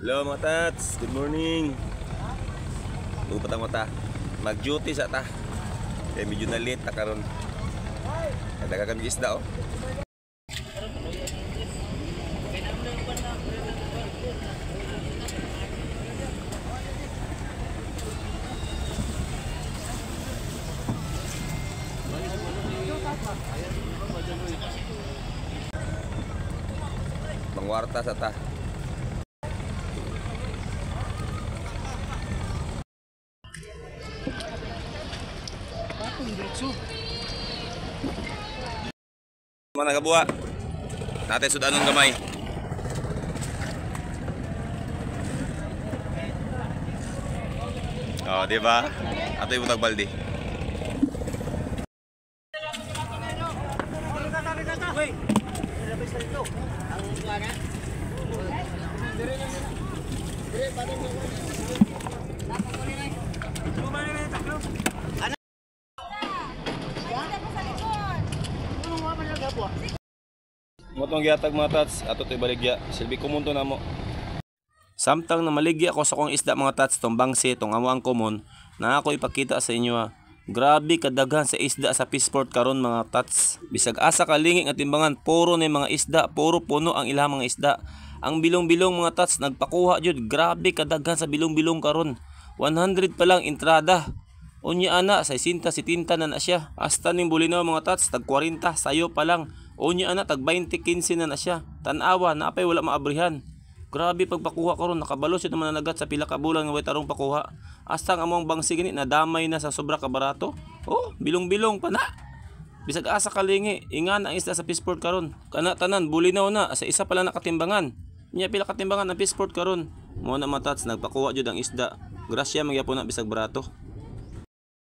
Hello mga tats, good morning. Lupat ang mata. Mag-duty sa ta. Kaya medyo na late ta karon. Nagdaga kami isda oh. Mangwarta sa ta. Mana kabuha? Natin sudanon gamay. Oh, di ba? Ato ibutag balde. Motong gihatag mga tats, ato to ibaligya. Silbi kumunto na mo. Samtang namaligya ako sa kong isda mga tats, tong bangsi, tong amo ang common, na ako ipakita sa inyo ha. Grabe kadaghan sa isda sa Fishport karon mga tats. Bisag asa kalingi nga timbangan, puro na yung mga isda, puro puno ang ilang mga isda. Ang bilong-bilong mga tats, nagpakuha jud, grabe kadaghan sa bilong-bilong karon. 100 pa lang entrada. Unya ana, 60, 70 na na siya. Hasta ning bulinaw mga tats, tag 40, sayo pa lang. Unya ana, tag 20, 15 na na siya. Tanawa, naapay wala maabrihan. Grabe pagpakuha karon, nakabalo siya naman nanagat sa pila ka bulan nga way tarong pakuha. Hasta ang among bangsi gani nadamay na sa sobra ka barato. Oh, bilong-bilong pa na. Bisag asa kalingi, ingan ang isda sa Fishport karon. Kana tanan bulinaw na sa isa pa lang nakatimbangan. Nya pila katimbangan ang Fishport karon. Mo na mga tats, nagpakuha jud ang isda. Grasya magyapon na bisag barato.